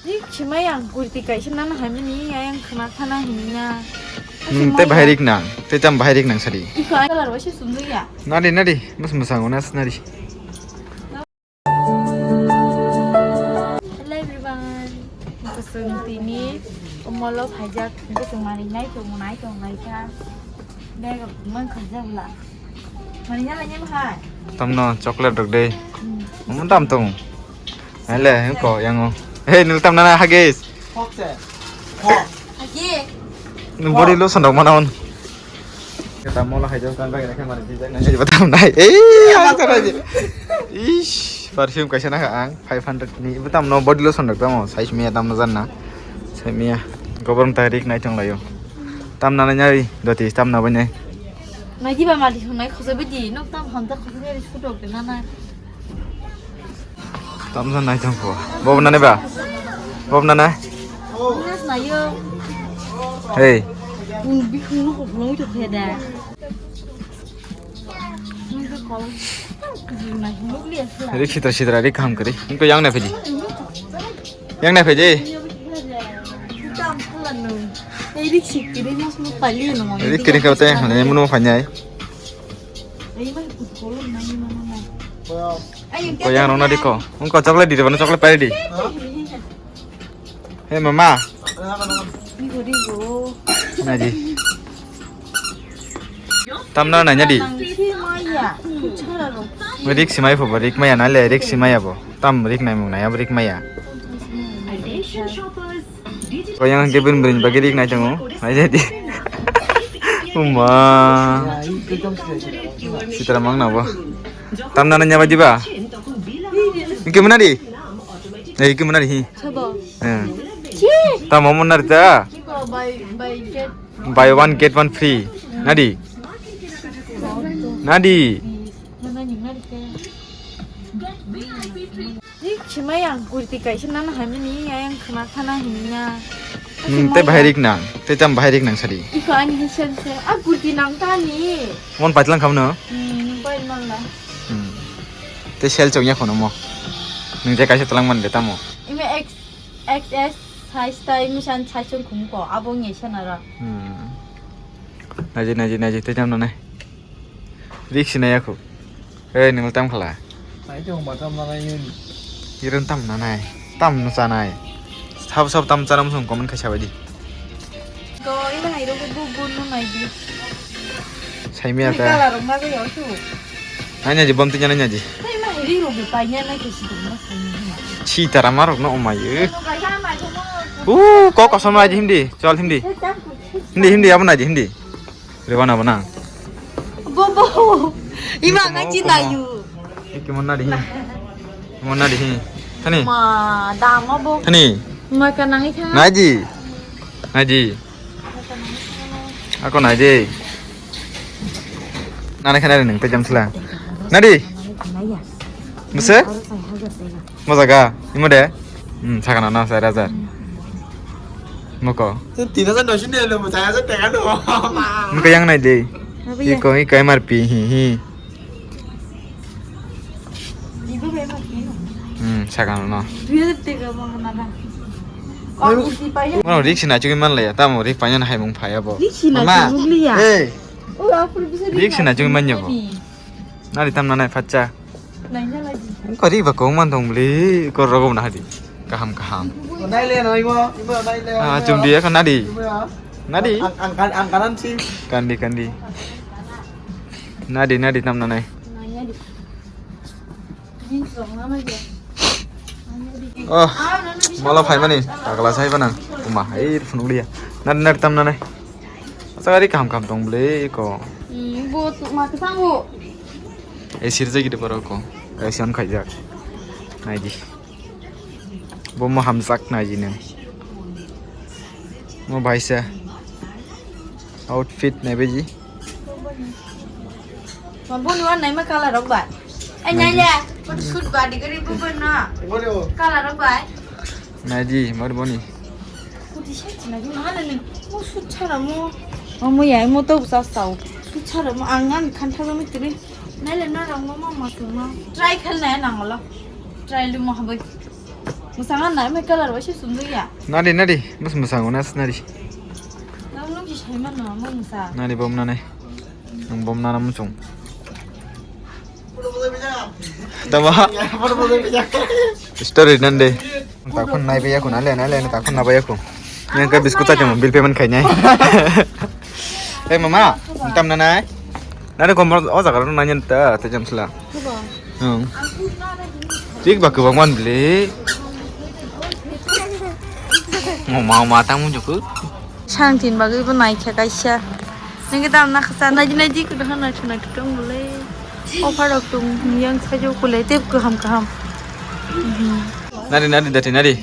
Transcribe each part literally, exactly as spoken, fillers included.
Rik simai ang kurti kaisa nana hamini ayang khna khana hini na. Hmm, tei bahai rik nang, tei tam bahai rik nang sadi. Iko ang kalar waisa sundui ya. Nadi, nadi, mas masang unas nadi. Hello everyone. Kusung tini umolo phajak kusung mari nai tong nai tong nai ka. Bag man khajak la. Mari nyala nyala hai. Tamno chocolate rok dei. Hmm. Umon tam tong. Hele, ko yango. Hey, nil tam nana hagis. Hok se. Hok. Hagi. Nung body lotion rok mana on. Kita mola hai jauh kan bagi nak mana sih, jangan jadi betam nai. Eh, yang sana aja. Ish, perfume kaisa na ang five hundred ni. Betam no body lotion rok tamo, size mia tam no janna. Size mia. Gobor tarik nai tong layo. Tam nana nyari, doti tam na bane. Nai di ba mali nai khosa bidi, nok tam hamta khosa nyari sutok de nana. Tamsa nai tong pho. Bobo nani ba? Bobo nana? Nas nayo. Hey. Bihung no kok nong to kheda. Rik sitra sitra rik ham kari. Inko yang na pheji. Yang na pheji. Rik kiri kau te, ne munu phanyai. Ko yang rona di ko. Ungko chocolate di, mana chocolate pai di. Hey mama. Naji. Tamna nanya di. Rik simai pho bo, rik maya na le, rik simaya bo. Tam rik nai mung naya, rik maya. Ko yang ke bin bin bagi rik nai tongo. Nai jadi. Uma. Sitra mang na bo. Tamna nanya ba di ba. Ke mana di? Eh, ke mana di hi? Sabo. Eh. Chi. Tamo mon narita. Buy, buy get. Buy one get one free. Nadi. Nadi. Rik simai ang kurti kaisa nana hamini ayang khna khana hini na. Hmm, tei bahai rik nang, tei tam bahai rik nang sadi. Iko ani hi sel sel. A kurti nang tani. Mon paitlang khamno? Hmm, bai nang la. Hmm. Tei sel chong ya khono mo. Nung je kaisa tlang man de tamo. Ime X, X S size tai misan size chong khum ko. Abo nge sana ra. Hmm. Naji, naji, naji, tei tam nane. Rik sinai aku. Ei, nung tam khala. Nai tong ba tam nana yun. Iron tam nanai. Tam no chanai. Sab sab tam chanam sung comment khaisa bai di. Ko ina hai ro bu bu no nai di. Saimia ta. Kala rok ma ga yo tu. Nanya ji bom tinya nanya ji. Nai ma hai ri ro be pa nya nai ke si dong ma sai ni ma. Chi tara ma rok no omai. U ko kosom nai di hindi. Chol hindi. Hindi hindi abo nai di hindi. Rewana bana. Bobo. Ima ngai chi na yu. Iki mon nadi hi. Mon nadi hi. Thani. Ma dama bo. Thani. Ma ka nang ikha. Naji. Naji. Ako naji. Nana khana ring pejam sila. Nadi. Mese? Mojaga, imo de? Hmm, sakana na sa rajar. Moko. Tin hajar noisho ni lo, char hajar taka do. Moko yang nai de. Iko, iko M R P, hi, hi. Hmm, sakana no. Dui hajar taka moko na da. Mano rik sina chugui man laya, tamo rik panya na hai mung phaya bo. Rik sina chugui liya. Hey. Rik sina chugui man ya bo. Nari tam nanai phacha. Ko ri ba kong man tong bli, ko rogo na hari. Kaham, kaham. Nai le nai mo, ibo nai le. Ah, chum dia kan nadi. Nadi. Ang, ang, ang kanan si. Kandi, kandi. Nadi, nadi tam nanai. Oh, mala phaimani. Takla sai bana. Uma, ei phunuk dia. Nadi, nadi tam nanai. Asa gari kaham, kaham tong bli ko. Hmm, bo ma khe sango. Ei sirjak gidi borok ko. Kaisa wng khaijak. Naidi. Bo mo hamjak naidi nang. Mo baisa. Outfit naibaji. Ma boni wan naima color rok bai. Ai nai le. Suit badi gari bo bo na. Color rok bai. Naidi, mari boni. Kuti shat na ju mana ni. Mo suit chara mo. Mo ya mo to sa sao. Suit chara mo ang ang khan tha mo tiri. Nai le na rang mo ma ma ma. Try khel na nang lo. Try lu mo habai. Mwsang nai mai colour bai se sumjak ya. Nadi, nadi, mas mwsang o nas nadi. Nang nung si sai mano, mo mwsang. Nadi bom nanai. Nang bom nana muchung. Tama. Story nande. Takon nai baya ko nale nale takon na baya ko. Yang ke biscuit aja mo bill payment khainai. Hey mama, tam nanai. Nare komor o jaga rok nanya ta te jam sla. Hmm. Tik ba kwbang man bli. Mo ma ma tang mun juku. Sang tin bagwi bo nai khe kaisa. Nang ke dam na khasa nai nai di kudu hana thuna thung le. Offer rok tung yang sajo kule tep kaham kaham. Nari nari dati nari.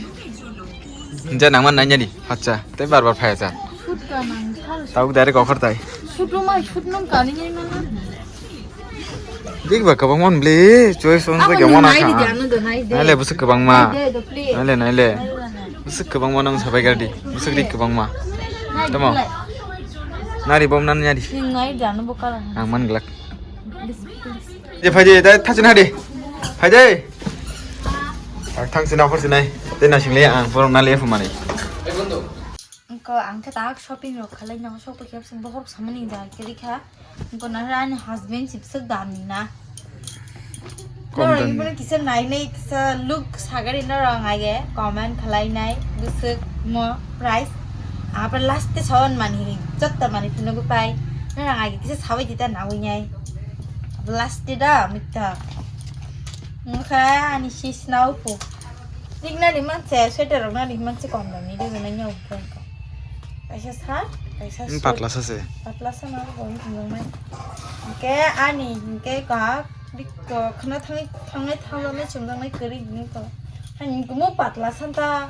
Ja nang man nanya di. Acha, te bar bar phaya cha. Shoot ka nang, hal. Tau direct offer tai. Shoot lo mai, shoot nung kani ngai mana. Dik ba kwbang man bli, choice on se gamon nai di, kha. Ano do nai de. Nale busu kwbang ma. Nai de do, please. Nale nale. Nai de, nai. Busu kwbang ma nang sabai gardi. Busu dik kwbang ma. Nai de, tamo. Nari bom nan nyari. Ning nai de, ano bokal. Ang man glak. Please, please. Je phai de, dai thachin ha de. Phai de. Thang sina phor sinai. Te na single ang phor na le phumani. Ko ang khe tak shopping rok khalai no, shop khe sing bohor samani da kiri kha. Ko na ani husband sip sik dan ni na. Kom dan ni. Norok ni kisa nai nai kisa look sagari norok ang age comment khalai nai busuk mo price. Apa last te sawan mani jotta mani phino pai. Norok age kisa sawi dita nawi nai. Last te da mitta. Mukha ani sis nau pu. Dik nani manse, sweater rok nani manse kom dam ni, dik nani nyau bwkha. Kaisa shirt, kaisa suit. Patla sa se. Patla sa na bo ni tong nai. Ke ani ke ka dik ko khna thang thang nai thang nai chum nai kari ni ko. Ani ko mo patla sa ta.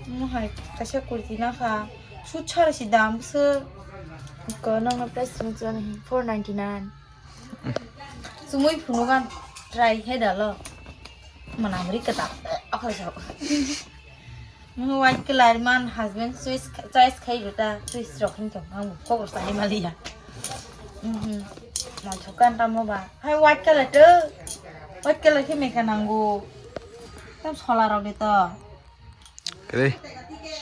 Mo hai kaisa kurti na kha. Suit sara si dam se. Ko nang na price mo chana hi four ninety nine. Sumui phunukgan try khe dalo. Manamri kwtal. Akhoi sao. Mo white colour man husband choice choice khai rota choice rok hin tong ang kok rok sai maliya. Mhm. Mal thokan tamo ba. Hai white colour to. White colour khe mekha nango. Tam sola rok de to. Kre.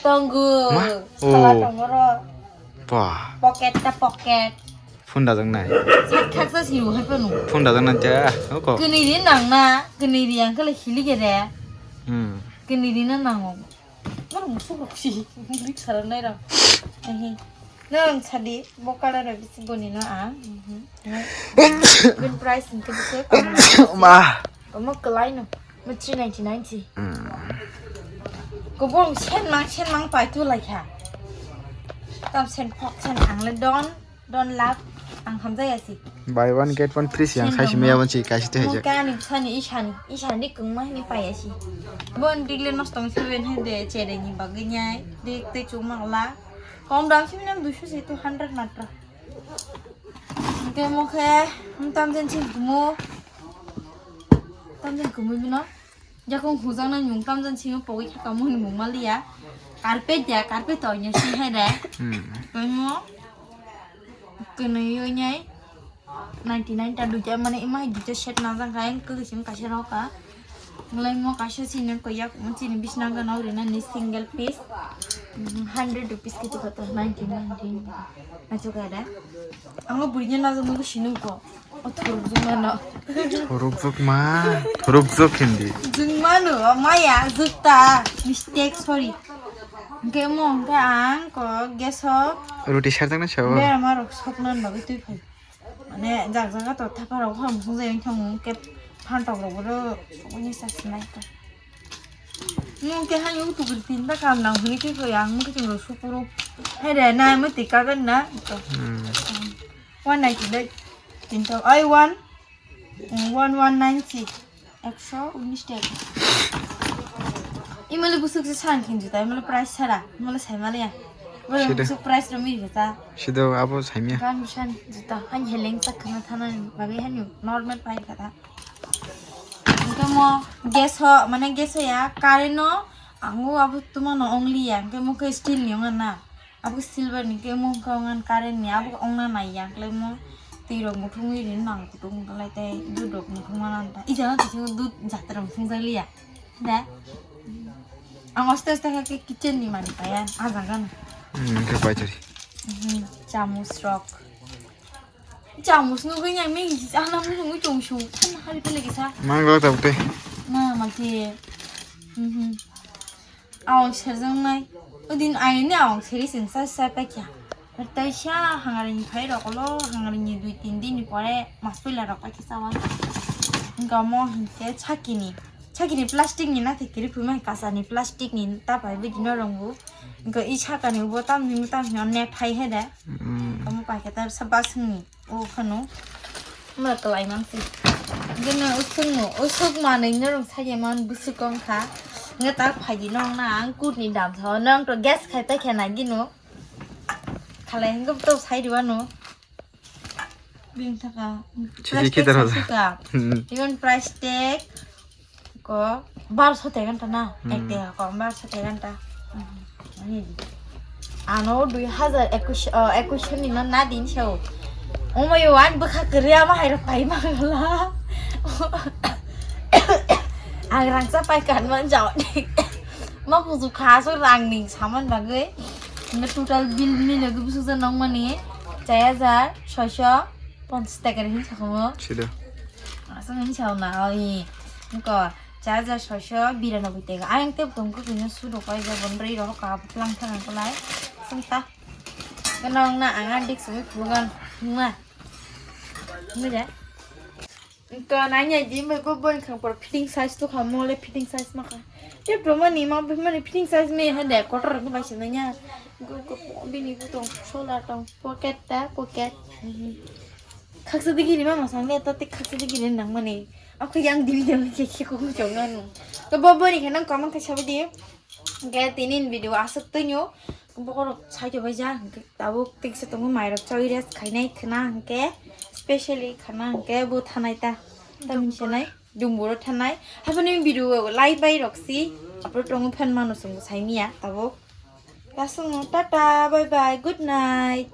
Tongo. Ma? Sala. Oh. Tongo ro. Ba. Pocket ta pocket. Phone da jang nai. Sak khak sa siu hai panu. Phone da jang nai cha. Oko. Kini ri nang na, kini ri ang kala hili gere. Hmm. Kini ri na nango. Mar musuk rok si. Rik sara nai ra. Ehe. Nang sadi, bo colour rok bisi boni no ang. Mhm. Good price hingke bisi. Ma. Omo kwlai no. Mo three ninety nine si. Hmm. Kubung sen mang sen mang pai tu lai kha. Tam sen phok sen ang le don don lap ang hamjai asi. Buy one get one free si ang sen sai si dong meya no. Ban si kaisi te mo haijak. Kani sani isani isani kung ma ni pai asi. Bon digle nos tong seven he de chere ni bagwi nyai dik te chuma la. Kom dam si minam duisu si two hundred matra. Hingke mo khe tamjani simi kumu. Tamjani kumu bino. Jakong hujaknai mung tamjani simi pogwi kha kamu hini mung maliya. Carpet ya, carpet to nya sing hai re. Hmm. Koi mo. Kwnwi oi nyai. Ninety nine ta duja mane ima hai duja set najak hai kwi sim kaisa rok ka. Mulai mo kaisa sini ko yak mo sini bisna gana uri na ni single piece. Mm, hundred rupees kitu kata ninety nine. Achu kada. Amo burinya na jumbo sinu ko. O thuruk jumano. Thuruk juk ma, thuruk juk hindi. Jumano, maya jukta. Mistake, sorry. Hingke mo hingke ang ko gas o. Ruti sarjak na sao. Berama rok sokna bagwi twi phai. Mane jak jaga to thapa rok hor musung jai wngkha mung ke phantok rok oro sokmani sa sinai ka. Mung ke hani utuk ri tinta kam nang hini ke ko yang mung ke chwng rok supuru. Hai re nai mo tika ben na. Hmm. One ninety nine tinta ai one, mm, one one nine six. Ekso unis taka. Imali busuk se san khin juta, imali price sara, imali sai mali ya. Bole sida. Busuk price ro miri kata. Sido abo saimya. Gan san juta, han heleng tak khana thana, bagai han normal pai kata. Engke mo gas ho, mane gas ho ya, current no, angu abo tuma no only ya, engke mo ke steel ni onga na. Abo silver ni khe mo wngkha wngan current ni abo ongna nai ya khlai mo twi rok muthungwi ri nang kutung khlai tei dud rok muthung mana ta ija no twi dud jatra muthung jak liya da. Ang aste aste khe kitchen ni mani paiya, ah jaga na. Hmm, khe paitari. Mhm, chamus rok. Chamus nugui nang mi, ah, nam nugui tong su, than hari pele kisa. Mang lo tabuk te. Na, mati. Mhm. Awang serjang nai. Odin aini awang seri sing sa sa paikya. Taisa hangarini phai rok ulo, hangarini dui tin din ni pore mas puila rok paikhe chawa. Wngkha omo hinkhe chakini, chakini plastic ni na thik kiri phuma kasani plastic ni ta pai bidi no rwngo. Wngkha i sakani bo tamni tamni net hai he de. Mm. Omo paikhe ta sa basing ni o khano. Mura kalai mansi. Gino usung no, usuk manui no rung saye man busuk kong kha. Nge ta phaidi nong na ang kut ni dam tho nong to gas khai paikhe na gino. Khalai hwnkhe to sai rw ano. Bini thaka. Sisi plastic kita rw. Sasuka. Hmm. Even price tag ko barso tega ta na. Hmm. Ek tega ko barso tega ta. Hmm. Ani di. Ano dui hazar ekush, oh, ekush ni no na din show. Omo yo an bwkha kwrwi ama hai rok pai ma gala. Ang rangsa pai kan man jao ni. Ma kuzu kha so rang ning saman bagwi. Nge total bill ni logi busuk jan nong mani char hajar soisho ponchas taka ni hinsa khumo. Sida. Aswk hinsa na oi. Nko char hajar soisho biranoboi taka. Ayang tep tong ko kini sudo koi ja bon rei ro ka plang thang ko lai. Sung ta. Kanong na anga dik sui phugan. Nungma. Nungma ja. Nka nanya di mai bo boy khang por fitting size to kha mole fitting size ma kha. Te promo ni ma bo mani fitting size me ha de kotor ko bai sina nya. Go ko bini bu tong sola tong pocket ta pocket. Khaksa digi ni ma ma sang le ta te khaksa digi ni nang mani. Ako yang di video ke ke ko ko jong anu. To bo bo ni khe nang comment khe sabi di. Hingke tini ni video aswk twnio, bokorok saito bai ja, hingke tabuk tiksa tongo mairok chawi rest khainai khna hingke, specially khna hingke bo thanai ta, tamni sanai, dumburo thanai, haboni video lai bai rok si, upload tongo fan mano chwng sai miya tabuk. Kasung tata, bye bye, good night.